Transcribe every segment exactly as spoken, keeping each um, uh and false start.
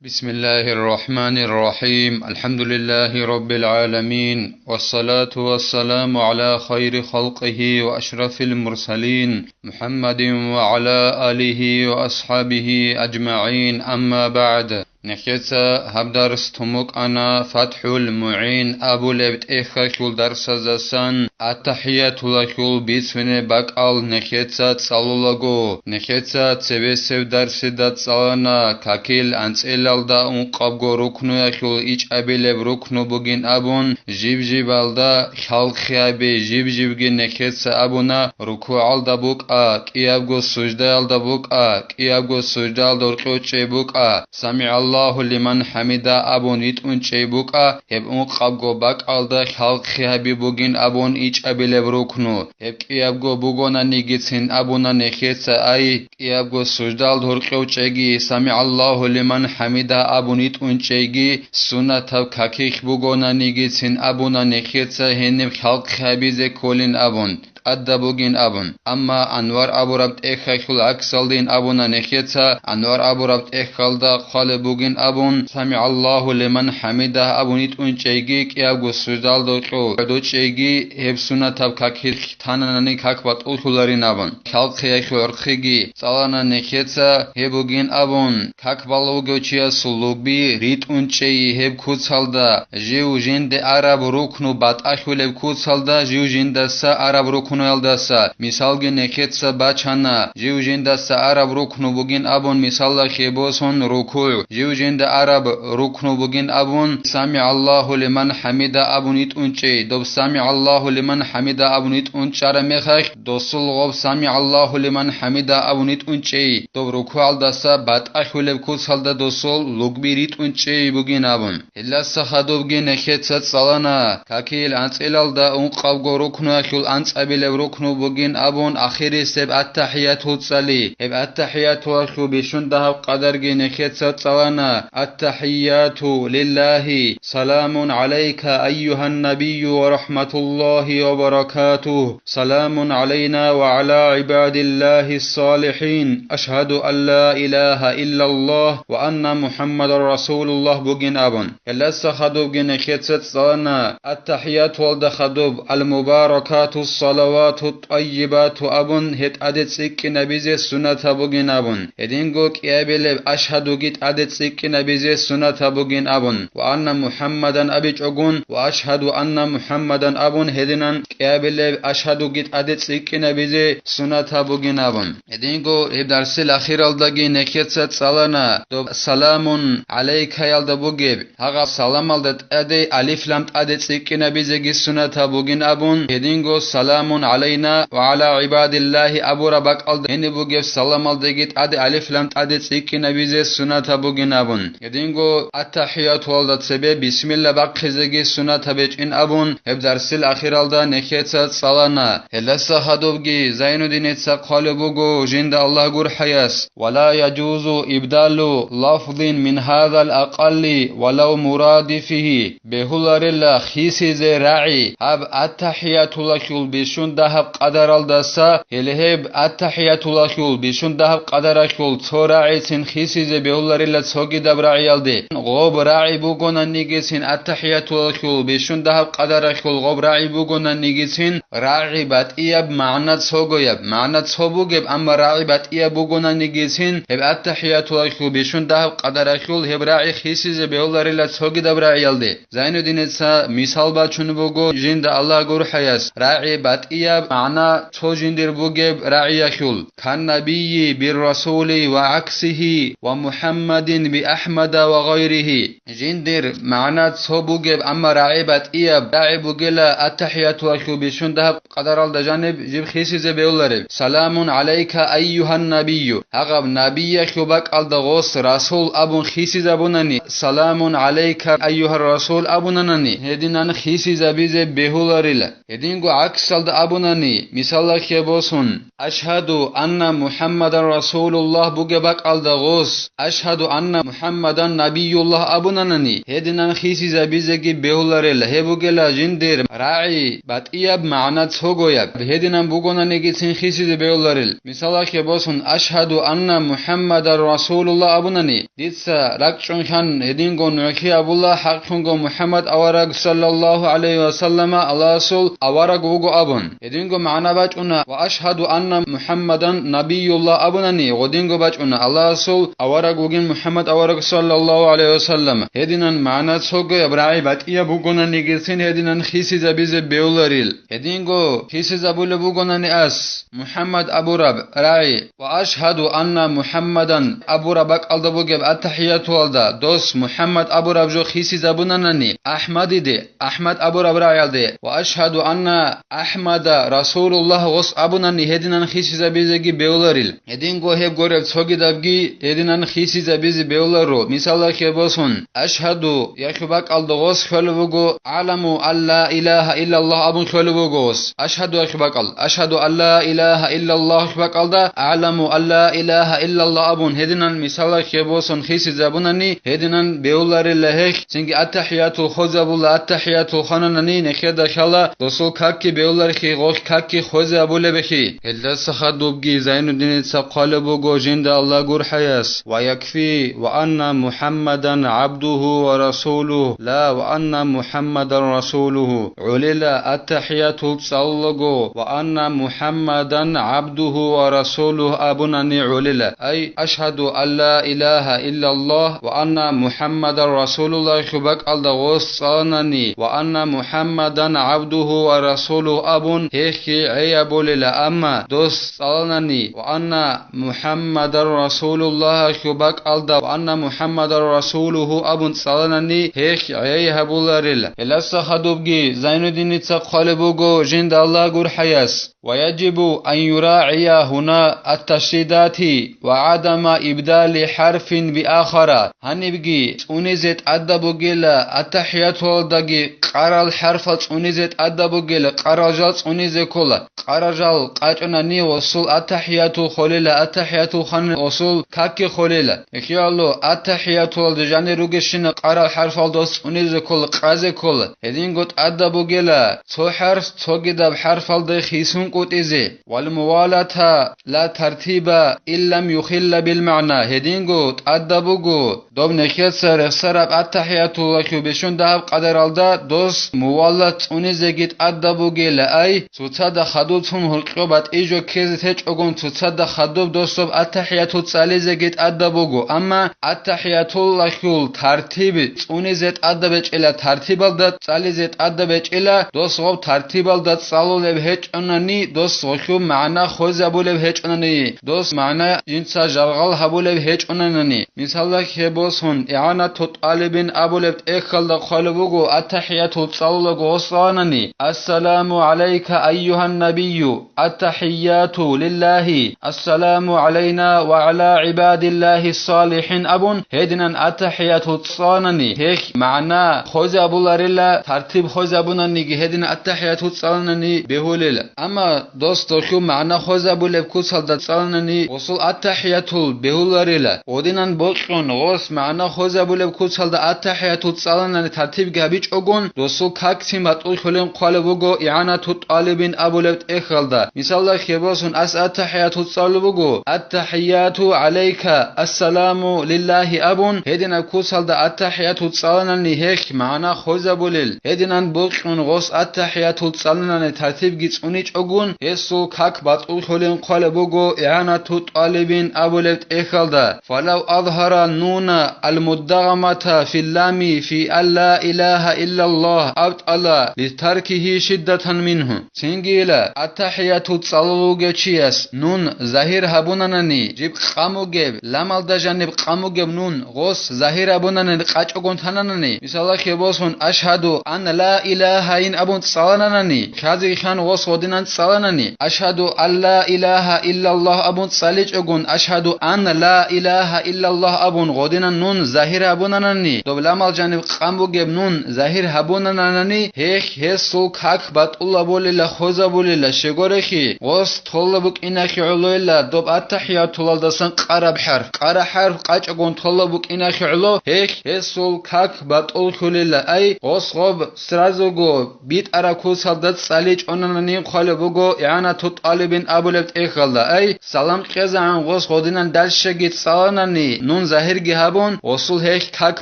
بسم الله الرحمن الرحيم. الحمد لله رب العالمين. والصلاة والسلام على خير خلقه وأشرف المرسلين محمد وعلى آله وأصحابه أجمعين. أما بعد. Нехеца гьаб дарс тумукъана ФатхӀул МугӀин абулеб тӀехьалъул дарсаздасан. АттахӀиятулалъул бицунеб бакӀал нехеца цӀалулаго, нехеца цебесеб дарсида цӀалана какил анцӀилалда ункъабго рукнуялъул ичӀабилеб рукну бугин абун, жиб-жибалда хӀалхъи гьаби, жиб-жибги нехеца абуна: рукугӀалда букӀа, кӀиябго суждаялда букӀа, кӀиябго суждаялда гьоркьов чӀей букӀа, «СамигӀаллагьу лиман хӀамида» абун йитӀун чӀей букӀа, гьеб ункъабго бакӀалда хӀалхъи гьаби бугин абун ичӀабилеб рукну. Гьеб кӀиябго бугонанигицин абуна нехеца: ай, кӀиябго суждал гьоркьов чӀеги, «СамигӀаллагьу лиман хӀамида» абун йитӀун чӀейги, сунатаб какихь бугонанигицин абуна нехеца гьениб хӀалхъи гьабизе кколин абун, тӀадаб бугин абун. Амма Анвар абураб тӀехьалъул гӀаксалдин абуна нехеца, Анвар абураб тӀехьалда хъвалеб бугин абун, «СамигӀаллагьу лиман хӀамидагь» абун йитӀун чӀейги, кӀиябго суждалда гьоркьов гӀодов чӀейги, гьеб сунатаб какихь тананани как батӀуллъуларин абун. ХӀалхъиялъул гӀорхъиги цӀалана нехеца, гьеб бугин абун, как балев вугев чиясул лугби ритӀун чӀей гьеб куцалда, жив жинде араб рукну батӀалъулеб куцалда, жив жиндаса араб рукнуялдаса. Мисалги нехеца бачана, жив жиндаса араб рукну бугин абун, мисалалъе босун, рукугӀ, жив жинда араб рукну бугин абун, «СамигӀаллагьу лиман хӀамида» абун йитӀун чӀей, доб «СамигӀаллагьу лиман хӀамида» абун йитӀун чӀараб мехалъ, досул гъоб «СамигӀаллагьу лиман хӀамида» абун йитӀун чӀей, доб рукугӀалдаса батӀалъулеб куцалда досул лугби ритӀун чӀей бугин абун. Гьелдаса хадубги нехеца цӀалана, какил анцӀилалда ункъабго рукнуялъул анцӀабилеб рукну бугин абун, ахирисеб аттахӀиятул цӀали. Гьеб аттахӀиятулалъул бищун дагьаб къадарги нехеца цӀалана: «АттахӀияту лиллагьи, саламун гӀалайка, айюгьаннабийю, ва рахӀматуллагьи ва баракатугь. Саламун гӀалайна ва гӀала гӀибадиллагьи ссалихӀин. Ашгьаду ан ла илагьа иллаллагь ва анна МухӀаммадан расулуллагь» бугин абун. Гьелдаса хадубги нехеца цӀалана, аттахӀиятуялда хадуб: «Ал-мубаракату ссалавату тӀайибату» абун, гьеб тӀаде цӀикӀкӀинабизе сунатаб бугин абун. Гьединго кӀиабилеб «Ашгьадуги» тӀаде цӀикӀкӀинабизе сунатаб бугин абун, «Ва анна МухӀаммадан» абичӀогун, «Ва ашгьаду анна МухӀаммадан» абун, гьединан кӀиабилеб «Ашгьадуги» тӀаде цӀикӀкӀинабизе сунатаб бугин абун. Гьединго гьеб дарсил ахиралдаги нехеца цӀалана доб «Саламун гӀалайка»ялда бугеб, гьагъаб саламалда тӀаде алиф-лам тӀаде цӀикӀкӀинабизеги сунатаб бугин абун, гьединго «Саламун гӀалайна ва гӀала гӀибадиллагьи» абураб бакӀалда гьениб бугеб саламалдаги тӀаде алиф-лам тӀаде цӀикӀкӀинабизе сунатаб бугин абун. Гьединго аттахӀиятуялда цебе бисмилла бахъизеги сунатаб гьечӀин абун, гьеб дарсил ахиралда нехеца цӀалана. Гьелдаса хадубги Зайнуддиница хъвалеб буго жинда Аллагь гурхӀаяс: «Ва ла яжузу ибдалу лафзин мин гьазал акъалли ва лав мурадифигьи». Бегьуларила хисизе рагӀи гьаб аттахӀиятулалъул бищун дагьаб къадаралдаса, гьеле гьеб аттахӀиятулалъул бищун дагьаб къадаралъул цо рагӀицин хисизе бегьуларила цогидаб рагӀиялде. Гъоб рагӀи бугонанигицин аттахӀиятулалъул бищун дагьаб къадаралъул гъоб рагӀи бугонанигицин, рагӀи батӀияб, магӀна цогояб, магӀна цо бугеб, амма рагӀи батӀияб бугонанигицин, гьеб аттахӀиятулалъул бищун дагьаб къадаралъул гьеб рагӀи хисизе бегьуларила цогидаб рагӀиялде. Зайнуддиница мисал бачун буго жинда Аллагь гурхӀаяс рагӀи батӀияб, магӀна цо жиндир бугеб рагӀиялъул: «Каннабийи биррасули ва гӀаксигьи, ва МухӀаммадин биахӀмада ва гъайригьи». Жиндир магӀна цо бугеб, амма рагӀи батӀияб рагӀи бугела аттахӀиятулалъул бищун дагьаб къадаралда жаниб жиб хисизе бегьулареб: «Саламун гӀалайка, айюгьан набийю». Гьагъаб набиялъул бакӀалда гъос расул абун хисизабунани, «Саламун гӀалайка, айюгьар расул» абунанани, гьединан хисизабизе бегьуларила. Гьединго гӀаксалда абунани, мисалалъе босун, «Ашгьаду анна МухӀаммадан расулуллагь» бугеб бакӀалда гъос, «Ашгьаду анна МухӀаммадан набиюллагь» абунанани, гьединан хисизабизеги бегьуларел, гьеб бугела жиндир рагӀи батӀияб, магӀна цогояб, гьединан бугонанигицин хисизе бегьуларел. Мисалалъе босун, «Ашгьаду анна МухӀаммадан расулуллагь» абунани, дица ракӀчӀунлъан гьединго нугӀлъи абула, хӀакълъунго МухӀаммад авараг саллаллагьу гӀалайгьи вассаллама Аллагьасул авараг вуго абун. Гьединго магӀна бачӀуна, «Ва ашгьаду анна МухӀаммадан набиюллагь» абунани, гъодинго бачӀуна, Аллагьасул авараг вугин МухӀаммад авараг саллаллагьу гӀалайгьи вассаллам. Гьединан магӀна цогояб, рагӀи батӀияб бугонанигицин гьединан хисизабизе бегьуларел. Гьединго хисизабулеб бугонани ас, МухӀаммад абураб рагӀи, «Ва ашгьаду анна МухӀаммадан» абураб бакӀалда бугеб аттахӀиятуялда дос МухӀаммад абураб жо хисизабунанани, АхӀмадиде, АхӀмад абураб рагӀиялде, «Ва ашгьаду анна АхӀмада расулуллагь» гъос абунани, гьединан хисизабизеги бегьуларел. Гьединго гьеб гуреб цогидабги гьединан хисизабизе бегьуларо. Мисалалъе босун, «Ашгьаду» яхъуб бакӀалда гъос хьолеб буго «АгӀламу ан ла илагьа иллаллагь» абун хьолеб буго гъос. «Ашгьаду» яхъуб бакӀал, «Ашгьаду ан ла илагьа иллаллагь» яхъуб бакӀалда «АгӀламу ан ла илагьа иллаллагь» абун, гьединан мисалалъе босун хисизабунани, гьединан бегьуларела гьехь, цинги аттахӀиятул хозабула, аттахӀиятул хананани нехеда хала, досул какги бегьуларехи, гъохь какги хозабулебехи. Гьелдаса хадубги Зайнуддиница хъвалеб буго жинда Аллагь гурхӀаяс: «Ва якфи ва анна МухӀаммадан гӀабдугьу ва расулугь, ла ва анна МухӀаммадан расулугьу». ГӀолила аттахӀиятул цӀалулаго «ва анна МухӀаммадан гӀабдугьу ва расулугь» абунани гӀолила. Ай, «Ашгьаду ан ла илагьа иллаллагь ва анна МухӀаммадан расулуллагь» хьубакӀалда гъос цӀаланани, «ва анна МухӀаммадан гӀабдугьу ва расулугь» абун, гьехьги гӀей абулела, амма дос цӀаланани, «ва анна МухӀаммадан расулуллагь» хьубакӀалда, «ва анна МухӀаммадан расулугьу» абун цӀаланани, гьехь гӀей гьабуларел. Гьелдаса хадубги Зайнуддиница хъвалеб буго жинда Аллагь гурхӀаяс: «Ва яджибу ан юрагӀия гьуна ат-ташридати ва гӀадама ибдали хӀарфин биахара». Гьанибги цӀунизе тӀадаб бугела, аттахӀиятуялдаги къарал хӀарфал цӀунизе тӀадаб бугела, къарал жал цӀунизе ккола. Къарал жал къачӀунани гъосул аттахӀиятул холела, аттахӀиятул ханани гъосул какги холела. Эхияло, аттахӀиятуялда жанир ругещина къарал хӀарфал дос цӀунизе ккола, къазе ккола. Гьединго тӀадаб бугела, цо хӀарф цогидаб хӀарфалда хисун кӀутӀизе. «Вал мувалата ла тартиба иллам юхилла бил магӀна». Гьединго тӀадаб буго, доб нехеца рехсараб аттахӀиятуллахьу бищун дагьаб къадаралда дос муваллат цӀунизеги тӀадаб бугела, ай, цоцазда хадуб цун гьоркьоб батӀи жо ккезе течӀогун, цоцазда хадуб дособ аттахӀиятул цӀализеги тӀадаб буго, амма аттахӀиятуллахьул тартиб цӀунизе тӀадаб гьечӀила, тартибалда цӀализе тӀадаб гьечӀила, дос гъоб тартибалда цӀалулеб гьечӀонани, дос гъолъул магӀна хвезабулеб гьечӀонани, дос магӀна жинца жаргъал гьабулеб гьечӀонанани. Мисалда, гьеб босун, ИгӀанату ТӀалибин абулеб тӀехьалда хъвалеб буго, аттахӀиятул цӀалулаго гъос цӀаланани: «Ассаламу гӀалайка, айюгьан набийю, аттахӀияту лиллагьи, ассаламу гӀалайна ва гӀала гӀибадиллагьи ссалихӀин», абун, гьединан аттахӀиятул цӀаланани, гьехь магӀна хвезабуларила, тартиб хвезабунаниги гьединан аттахӀиятул цӀаланани бегьулела. Амма дос гъолъул магӀна хвезабулеб куцалда цӀаланани гъосул аттахӀиятул бегьуларила. Гъодинан бокьун гъос магӀна хвезабулеб куцалда аттахӀиятул цӀаланани тартибги гьабичӀогун, досул какцин батӀуллъулин хъвалеб буго ИгӀанату ТӀалибин абулеб тӀехьалда. Мисалда, гьеб босун ас аттахӀиятул цӀалулеб буго: «АттахӀияту гӀалайка, ассаламу лиллагьи», абун, гьединаб куцалда аттахӀиятул цӀаланани гьехь магӀна хвезабулел. Гьединан бокьун гъос аттахӀиятул цӀаланани тартибги цӀуничӀогун, гьесул как батӀуллъулин хъвалеб буго ИгӀанату ТӀалибин абулеб тӀехьалда: «Фалав азгьара нуна алмуддагъамата филлами фи ан ла илагьа иллаллагь абтӀала литаркигьи шиддатан мингьу». Цингийила, аттахӀиятул цӀалулев вугев чияс нун загьир гьабунанани, жиб къам бугеб, ламалда жаниб къам бугеб нун гъос загьир гьабунанани къачӀогун тананани, мисалда, гьеб босун, «Ашгьаду ан ла илагьа» ин абун цӀалананани, хазихъан гъос гъодинан цӀаланани, «Ашгьаду ан ла илагьа иллаллагь» абун цӀаличӀогун, «Ашгьаду ан ла илагьа иллаллагь» абун гъодинан нун загьир гьабунанани, доб ламал жаниб къам бугеб нун загьир гьабунанани, гьехь гьесул как батӀулабулел хвезабулила, щегорехи, гъос толла букӀинахи гӀолойила доб аттахӀиятулалдасан къараб хӀарф. Къара хӀарф къачӀагун толла букӀинахи гӀоло, гьелъ гьесул как батӀуллъулила, ай, гъос гъоб сразуго битӀараб куцалда цӀали чӀунанани хъвалеб буго ИгӀанату тӀалибин абулеб тӀехьалда, ай, салам кьезегӀан гъос гъодинан дальщаги цӀаланани, нун загьирги гьабун, гъосул гьелъ как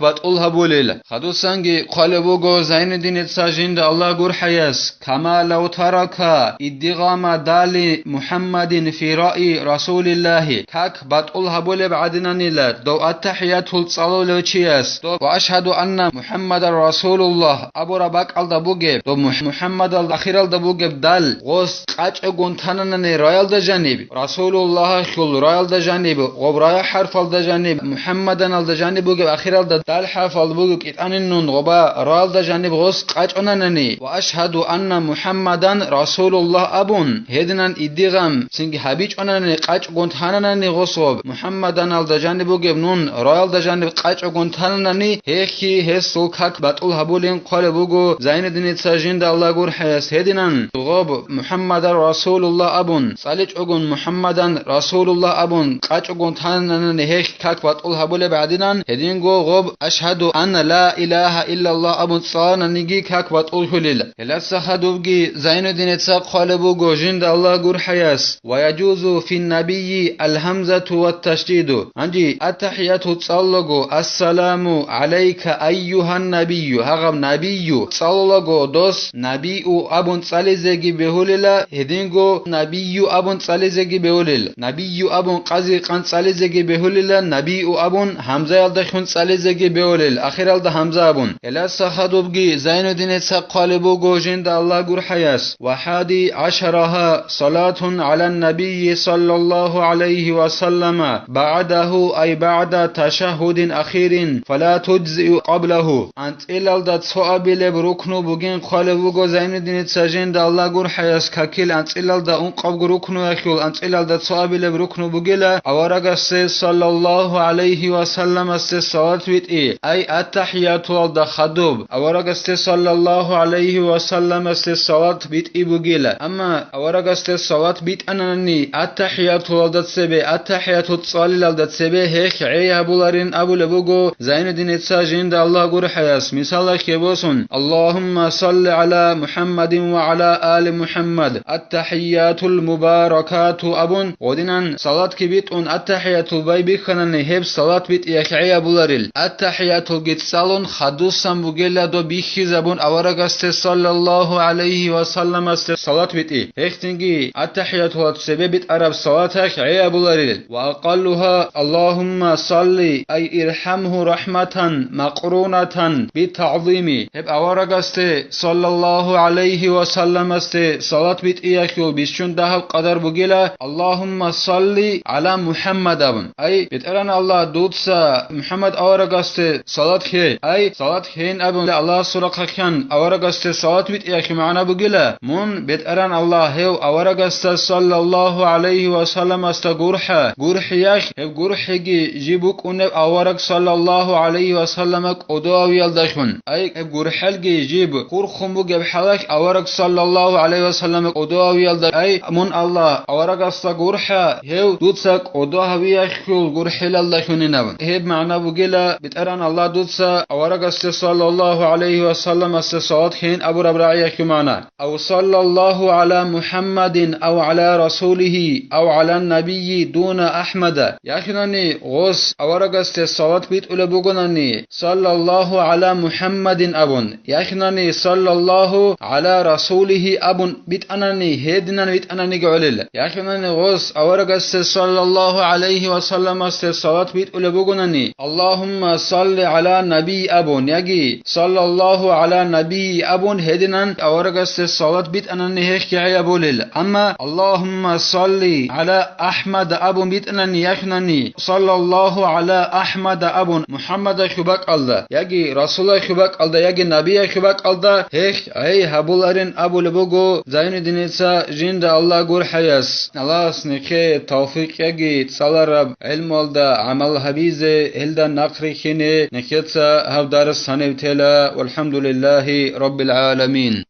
батӀул гьабулел. Хадусанги хъвалеб буго Зайнуддиница жинда Аллагь гурхӀаяс: «Кама лав тарака иддигъама дали МухӀаммадин фи раи Расулиллагьи», как батӀул гьабулеб гӀадинанила дов аттахӀиятул цӀалулев чияс, дов «Ва ашгьаду анна МухӀаммадан Расулуллагь» абураб бакӀалда бугеб, дов МухӀ-, МухӀаммадал ахиралда бугеб дал гъос къачӀагун тананани раялда жаниб, Расулуллагьахул раялда жаниб, гъоб рая хӀарфалда жаниб, МухӀаммаданалда жаниб бугеб ахиралда дал хӀарфалда бугеб кӀитӀанин нун гъоба раялда жаниб гъос къачӀунанани, «Ва ашгьаду анна МухӀаммадан Расулуллагь» абун, гьединан иддигъам цинги гьабичӀунанани къачӀгун тананани гъос гъоб, МухӀаммаданалда жаниб бугеб нун раялда жаниб къачӀгун тананани, гьехги гьесул как батӀул гьабулин хъвалеб буго Зайнуддиница жинда Аллагь гурхӀаяс гьединан, гъоб «МухӀаммадан Расулуллагь» абун, цӀаличӀогун «МухӀаммадан Расулуллагь» абун къачӀогун тананани гьелъ как батӀул гьабулеб гӀадинан, гьединго гъоб «Ашгьаду анна ла илагьа иллаллагь» абун цӀалананиги как батӀуллъулел. Гьеласа хадубги Зайнуддиница хъвалеб буго жинда Аллагь гурхӀаяс: «Ва яжузу фин набийи алгьамзату ватташдиду». Гьанже аттахӀияту цӀалулаго: «Ассаламу гӀалайка айюгьан набийю», гьагъаб «набийю» цӀалулаго дос «набиу» абун цӀализеги бегьулила, гьединго «набийю» абун цӀализеги бегьулел, «набийю» абун къази-къан цӀализеги бегьулила, «набиу» абун гьамзаялдахун цӀализеги бегьулел, ахиралда гьамза абун. Гьеласа хадубги Зайнуддиница хъвалеб буго жинда Аллагь гурхӀаяс: «Ва хӀади гӀашараха салатун гӀалан набийи саллаллагьу гӀалайгьи ва саллама багӀдагьу, ай багӀда ташагьгьудин ахирин, фала туджзиу къаблагьу». АнцӀилалда цоабилеб рукну бугин хъвалеб буго Зайнуддиница жинда Аллагь гурхӀаяс какил анцӀилалда ункъабго рукнуялъул анцӀилалда цоабилеб рукну бугила аварагасде саллаллагьу гӀалайгьи ва салламасде салат битӀи, ай аттахӀиятуялда хадуб аварагасде саллаллагьу гӀалайгьи ва салламасде салат битӀи бугила. Амма аварагасде салат битӀананани аттахӀиятулалда цебе, аттахӀияту цӀалилалда цебе гьелъ гӀей гьабуларин абулеб буго Зайнуддиница жинда Аллагь гурхӀаяс, мисалалъе босун: «Аллагьумма салли гӀала МухӀаммадин ва гӀала али МухӀаммад, аттахӀиятул мубаракату» абун, гъодинан салатги битӀун аттахӀиятул байбихьанани гьеб салат битӀиялъ гӀей гьабуларил. АттахӀиятулги цӀалун хадусан бугела доб бихьизабун аварагасде саллаллагьу гӀалайгьи ва салламасде салат битӀи. Гьехцинги аттахӀиятулда цебе битӀараб салаталъ гӀей гьабуларил. Ва акъаллугьа: «Аллагьумма салли», ай ирхӀамгьу рахӀматан макърунатан битагӀзими. Гьеб аварагасде саллаллагьу гӀалайгьи ва салламасде салат битӀиялъул бищун дагьаб къадар бугила: «Аллагьумма салли гӀала МухӀаммад», – абун. Ай, БетӀеран Аллагь, дуца МухӀаммад аварагасде салат гьей. Ай, салат гьейин абун Аллагьасул рахъалъан аварагасде салат битӀиялъул магӀна бугила: «Мун, БетӀеран Аллагь, гьев аварагасда саллаллагьу гӀалайгьи ва салламасда гурхӀа, гурхӀиялъ, гьеб гурхӀиги жиб букӀунеб авараг саллаллагьу гӀалайгьи ва саллама кӀодо гьавиялдалъун». Ай, гьеб гурхӀелги жиб хурхун бугеб хӀалалъ авараг саллаллагьу гӀалайгьи ва саллама кӀодо гьавиялда. Ай, мун, Аллагь, аварагасда гурхӀа, гьев дуца кӀодо гьавиялъул гурхӀелалдалъунин абун. Гьеб магӀна бугила: БетӀеран Аллагь, дуца аварагасде саллаллагьу гӀалайгьи ва салламасде салат гьейин абураб рагӀиялъул магӀна. Ав саллаллагьу гӀала МухӀаммадин ав гӀала расулигьи ав гӀалан набийи дуна АхӀмада. Яхинани гъос аварагасде салат битӀулеб бугонани, саллаллагьу гӀала МухӀаммадин абун, яхинани саллаллагьу гӀала расулигьи абун битӀанани, гьединан битӀананиги гӀолел. Яхинани гъос аварагасде саллаллагьу гӀалайгьи ва салламасде салат битӀулеб бугонани, «Аллагьумма салли гӀала наби» абун, яги «Саллаллагьу гӀала наби» абун, гьединан аварагасде салат битӀанани гьехги гӀей абулел. Амма «Аллагьумма салли гӀала АхӀмада» абун битӀанани яхинани, «Саллаллагьу гӀала АхӀмада» абун, МухӀаммадалъул бакӀалда яги Расулалъул бакӀалда яги Набиялъул бакӀалда гьехь гӀей гьабуларин абулеб буго Зайнуддиница жинда Аллагь гурхӀаяс. Аллагьас нехее тавфикъ яги цӀалараб гӀелмуялда гӀамал гьабизе, гьелда нахърихьине. Нехеца гьаб дарс гьаниб тела. ВалхӀамдулиллагьи раббил гӀаламин.